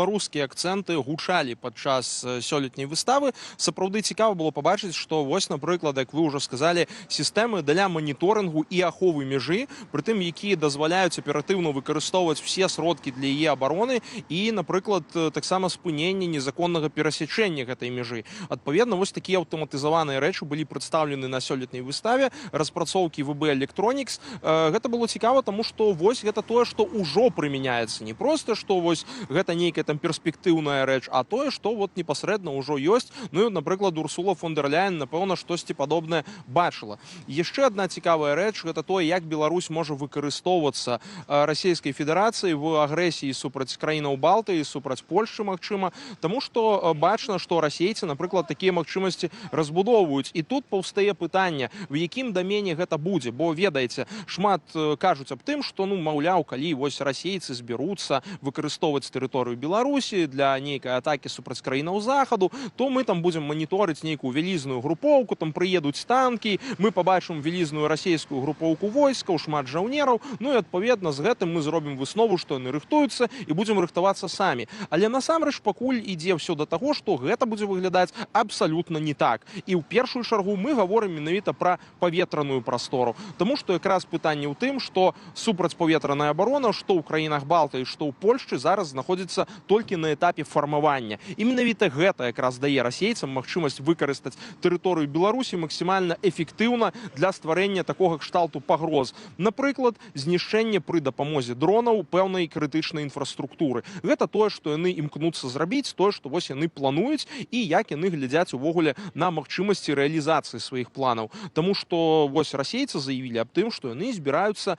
Беларускія акцэнты гучалі падчас сёлетняй выставы. Сапраўды цікава было пабачыць, што вось, напрыклад, як вы ўжо сказалі, сістэмы для маніторынгу і аховы мяжы, прытым якія дазваляюць аператыўна выкарыстоўваць все сродкі для яе абароны і, напрыклад, таксама спынення незаконнага перасячэння гэтай мяжы. Адпаведна, вось такія аўтаматызаваныя рэчы былі прадстаўлены на сёлетняй выставе распрацоўкі ВБ Electronics. Гэта было цікава, таму што вось гэта тое, што ўжо прымяняецца, не проста што вось гэта нейкая там перспектыўная рэч, а тое, што вот непасрэдна ўжо ёсць. Ну і, напрыклад, Урсула фон дэр Ляйен, напэўна, штосьці падобнае бачыла. Яшчэ адна цікавая рэч — гэта тое, як Беларусь можа выкарыстоўвацца Расійскай Федэрацыі в агрэсіі супраць краінаў Балтыі, супраць Польшчы, магчыма, таму што бачна, што расейцы, напрыклад, такія магчымасці разбудоўваюць. І тут паўстае пытанне, в якім дамене гэта будзе, бо, ведаеце, шмат кажуць аб тым, што, ну, маўляў, калі вось расейцы зберуцца выкарыстоўваць тэрыторыю Беларусі для нейкай атакі супраць краінаў захаду, то мы там будзем маніторыць нейкую вялізную групоўку, там прыедуць танкі, мы пабачым вялізную расійскую групоўку войскаў, шмат жаўнераў, ну і, адпаведна, з гэтым мы зробім выснову, што яны рыхтуюцца, і будзем рыхтавацца самі. Але насамрэч пакуль ідзе ўсё да таго, што гэта будзе выглядаць абсалютна не так. І ў першую чаргу мы гаворым менавіта пра паветраную прастору. Таму што якраз пытанне ў тым, што супрацьпаветраная абарона, што ў краінах Балтыі, што ў Польшчы, зараз знаходзіцца толькі на этапе фармавання. І менавіта гэта якраз дае расейцам магчымасць выкарыстаць тэрыторыю Беларусі максімальна эфектыўна для стварэння такога кшталту пагроз. Напрыклад, знішчэнне пры дапамозе дронаў пэўнай крытычнай інфраструктуры. Гэта тое, што яны імкнуцца зрабіць, тое, што вось яны плануюць і як яны глядзяць увогуле на магчымасці рэалізацыі сваіх планаў. Таму што вось расейцы заявілі аб тым, што яны збіраюцца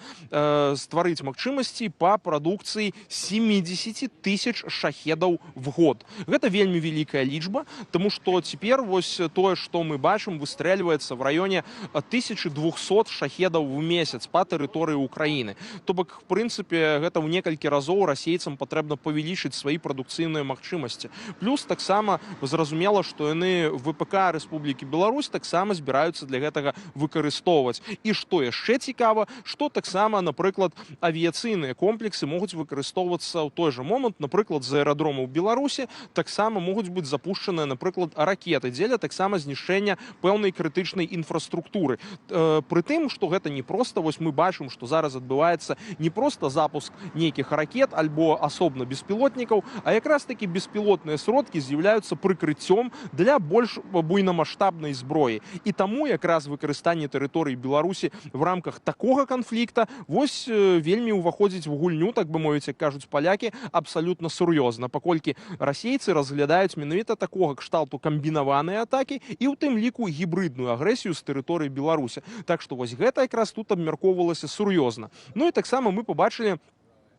стварыць магчымасці па прадукцыі 70 тысяч шахедаў в год. Гэта вельмі вялікая лічба, таму што цяпер вось тое, што мы бачым, выстрэльваецца в раёне 1200 шахедаў в месяц па тэрыторыі Украіны. То бок, в прынцыпе, гэта ў некалькі разоў расейцам патрэбна павялічыць свае прадукцыйныя магчымасці. Плюс таксама зразумела, што яны ВПК Рэспублікі Беларусь таксама збіраюцца для гэтага выкарыстоўваць. І што яшчэ цікава, што таксама, напрыклад, авіяцыйныя комплексы могуць выкарыстоўвацца ў той жа момант, напрыклад, з аэрадромаў Беларусі таксама могуць быць запушчаныя, напрыклад, ракеты дзеля таксама знішчэння пэўнай крытычнай інфраструктуры. Пры тым, што гэта не проста вось мы бачым, што зараз адбываецца не проста запуск нейкіх ракет альбо асобна беспілотнікаў, а якраз такі беспілотныя сродкі з'яўляюцца прыкрыццём для больш буйнамасштабнай зброі. І таму якраз выкарыстанне тэрыторыі Беларусі в рамках такога канфлікта вось вельмі ўваходзіць в гульню, так бы мовіць, як кажуць палякі, абсалютна сур'ёзна, паколькі расейцы разглядаюць менавіта такога кшталту камбінаваныя атакі і ў тым ліку гібрыдную агрэсію з тэрыторыі Беларусі. Так што вось гэта якраз тут абмяркоўвалася сур'ёзна. Ну і таксама мы пабачылі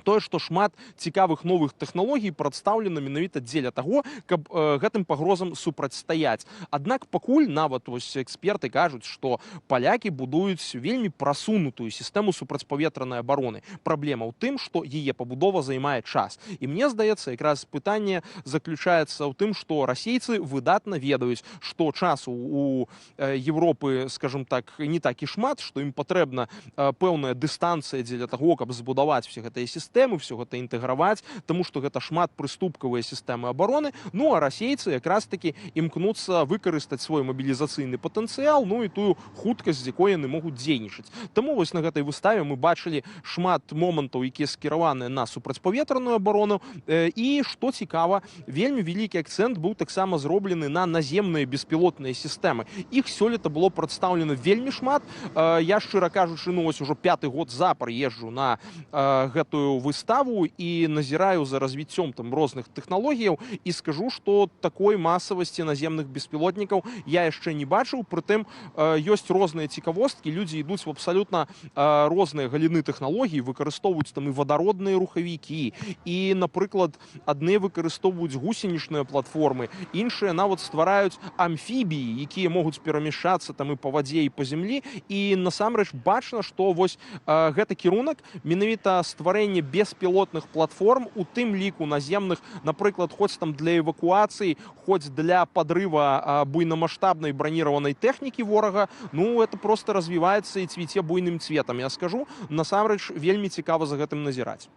тое, што шмат цікавых новых тэхналогій прадстаўлена менавіта дзеля таго, каб гэтым пагрозам супрацьстаяць. Аднак пакуль нават вось эксперты кажуць, што палякі будуюць вельмі прасунутую сістэму супрацьпаветранай абароны. Праблема ў тым, што яе пабудова займае час. І мне здаецца, якраз пытанне заключаецца ў тым, што расейцы выдатна ведаюць, што часу у Европы, скажем так, не так і шмат, што ім патрэбна пэўная дыстанцыя дзеля таго, каб збудаваць все гэтыя сістэмы, все гэта інтэграваць, таму што гэта шмат прыступкавыя сістэмы абароны. Ну а расейцы якраз такі імкнуцца выкарыстаць свой мабілізацыйны патэнцыял, ну і тую хуткасць, з якой яны могуць дзейнічаць. Таму вось на гэтай выставе мы бачылі шмат момантаў, якія скіраваны на супрацьпаветраную абарону. І што цікава, вельмі вялікі акцэнт быў таксама зроблены на наземныя беспілотныя сістэмы. Іх сёлета было прадстаўлена вельмі шмат. Я, шчыра кажучы, ну вось ужо пяты год запар езджу на гэтую выставу і назіраю за развіццём там розных тэхналогіяў, і скажу, што такой масавасці наземных беспілотнікаў я яшчэ не бачыў. Прытым ёсць розныя цікавосткі, людзі ідуць в абсалютна розныя галіны тэхналогій, выкарыстоўваюць там і вадародныя рухавікі, і, напрыклад, адны выкарыстоўваюць гусенічныя платформы, іншыя нават ствараюць амфібіі, якія могуць перамяшчацца там і па вадзе, і па зямлі. І насамрэч бачна, што вось гэты кірунак, менавіта стварэнне беспілотных платформ, у тым ліку наземных, напрыклад, хоць там для эвакуацыі, хоць для падрыва буйнамасштабнай браніраванай тэхнікі ворага, ну это просто развіваецца і цвіце буйным цветам, я скажу. Насамрэч вельмі цікава за гэтым назіраць.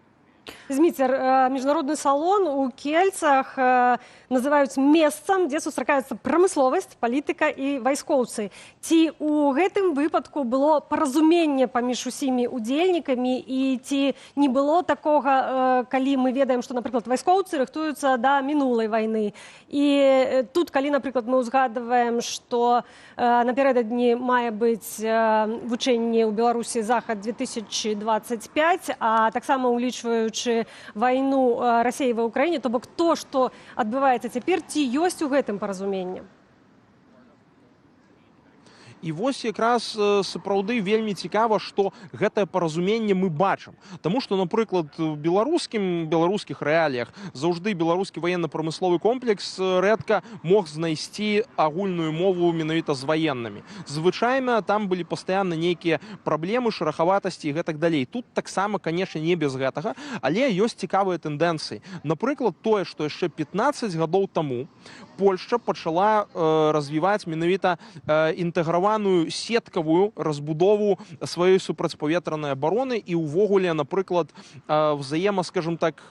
Зміцер, міжнародны салон у Кельцах называюць месцам, дзе сустракаюцца прамысловасць, палітыка і вайскоўцы. Ці ў гэтым выпадку было паразуменне паміж усімі удзельнікамі і ці не было такога, калі мы ведаем, што, напрыклад, вайскоўцы рыхтуюцца да мінулай вайны? І тут, калі, напрыклад, мы ўзгадваем, што напярэдадні мае быць вучэнне ў Беларусі «Захад 2025», а таксама ўлічваючы вайну Расеі ва Ўкраіне, то бок то, што адбываецца цяпер, ці ёсць у гэтым паразуменне? І вось якраз сапраўды вельмі цікава, што гэтае паразуменне мы бачым. Таму што, напрыклад, у беларускіх рэаліях заўжды беларускі ваенна-прамысловы комплекс рэдка мог знайсці агульную мову менавіта з ваеннымі. Звычайна там былі пастаянна нейкія праблемы, шарахаватасці і гэтак далей. Тут таксама, канешне, не без гэтага, але ёсць цікавыя тэндэнцыі. Напрыклад, тое, што яшчэ 15 гадоў таму Польшча пачала развіваць менавіта інтэграваную сеткавую разбудову сваёй супрацьпаветранай абароны і ўвогуле, напрыклад, взаема, скажем так,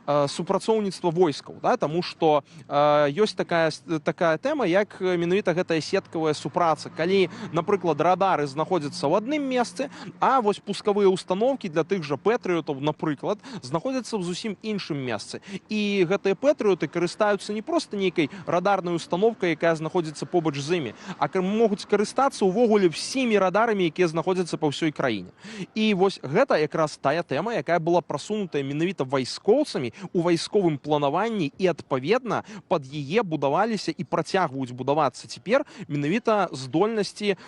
супрацоўніцтва войскаў, да? Таму што ёсць такая тэма, як менавіта гэтая сеткавая супраца, калі, напрыклад, радары знаходзяцца ў адным месцы, а вось пускавыя установкі для тых жа «Пэтрыётаў», напрыклад, знаходзяцца ў зусім іншым месцы. І гэтыя «Пэтрыёты» карыстаюцца не проста нейкай радарнай установкай, якая знаходзіцца побач з імі, а могуць карыстацца ўвогуле всімі радарамі, якія знаходзяцца па ўсёй краіне. І вось гэта якраз тая тэма, якая была прасунутая менавіта вайскоўцамі у вайсковым планаванні, і, адпаведна, пад яе будаваліся і працягваюць будавацца цяпер менавіта здольнасці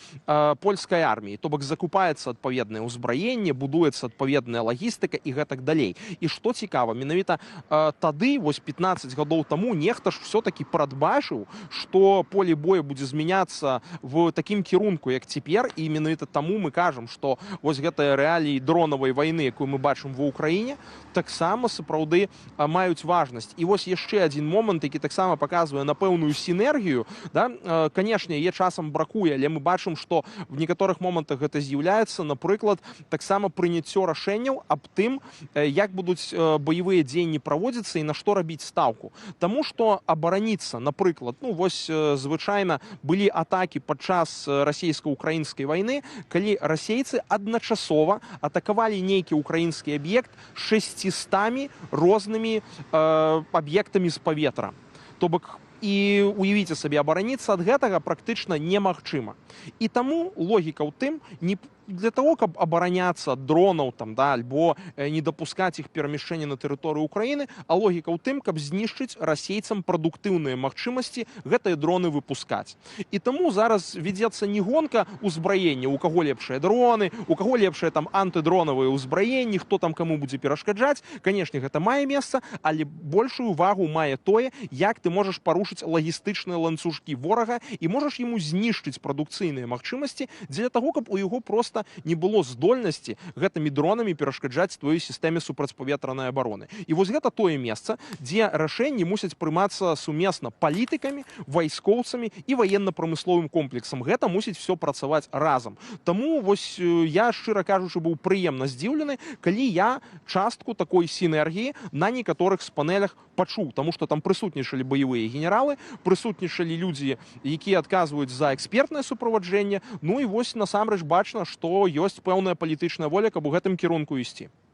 польскай арміі. То бок закупаецца адпаведнае ўзбраенне, будуецца адпаведная лагістыка і гэтак далей. І што цікава, менавіта тады, вось 15 гадоў таму, нехта ж все-таки прадбачыў, што поле боя будзе змяняцца в такім кірунку, як цяпер, і менавіта таму мы кажам, што вось гэтыя рэаліі дронавай вайны, якую мы бачым ва Ўкраіне, таксама сапраўды маюць важнасць. І вось яшчэ адзін момант, які таксама паказвае на пэўную сінергію, да, канешне, яе часам бракуе, але мы бачым, што в некаторых момантах гэта з'яўляецца, напрыклад, таксама прыняццё рашэнняў аб тым, як будуць баявыя дзеянні праводзіцца і на што рабіць стаўку. Таму што абараніцца, напрыклад, ну вось звычайна былі атакі падчас расійска-украінскай вайны, калі расейцы адначасова атакавалі нейкі украінскі аб'ект 600 рознымі аб'ектамі з паветра. То бок і уявіце сабе, абараніцца ад гэтага практычна немагчыма. І таму логіка ў тым, не для того, каб абараняцца ад дронаў там, да, альбо не дапускаць іх перамяшчэння на тэрыторыю Украіны, а логіка ў тым, каб знішчыць расейцам прадуктыўныя магчымасці гэтыя дроны выпускаць. І таму зараз вядзецца не гонка ўзбраення, у каго лепшыя дроны, у каго лепшыя там антыдронавыя ўзбраенні, хто там каму будзе перашкаджаць. Канешне, гэта мае месца, але большую вагу мае тое, як ты можаш парушыць лагістычныя ланцужкі ворага і можаш яму знішчыць прадукцыйныя магчымасці дзеля таго, каб у яго проста не было здольнасці гэтымі дронамі перашкаджаць тваёй сістэме супрацьпаветранай абароны. І вось гэта тое месца, дзе рашэнні мусяць прымацца сумесна палітыкамі, вайскоўцамі і ваенна-прамысловым комплексам. Гэта мусіць все працаваць разам. Таму вось я, шчыра кажучы, быў прыемна здзіўлены, калі я частку такой сінергіі на некаторых з панелях пачуў, таму што там прысутнічалі баявыя генералы, прысутнічалі людзі, якія адказваюць за экспертнае суправаджэнне. Ну і вось насамрэч бачна, што ёсць пэўная палітычная воля, каб у гэтым кірунку ісці.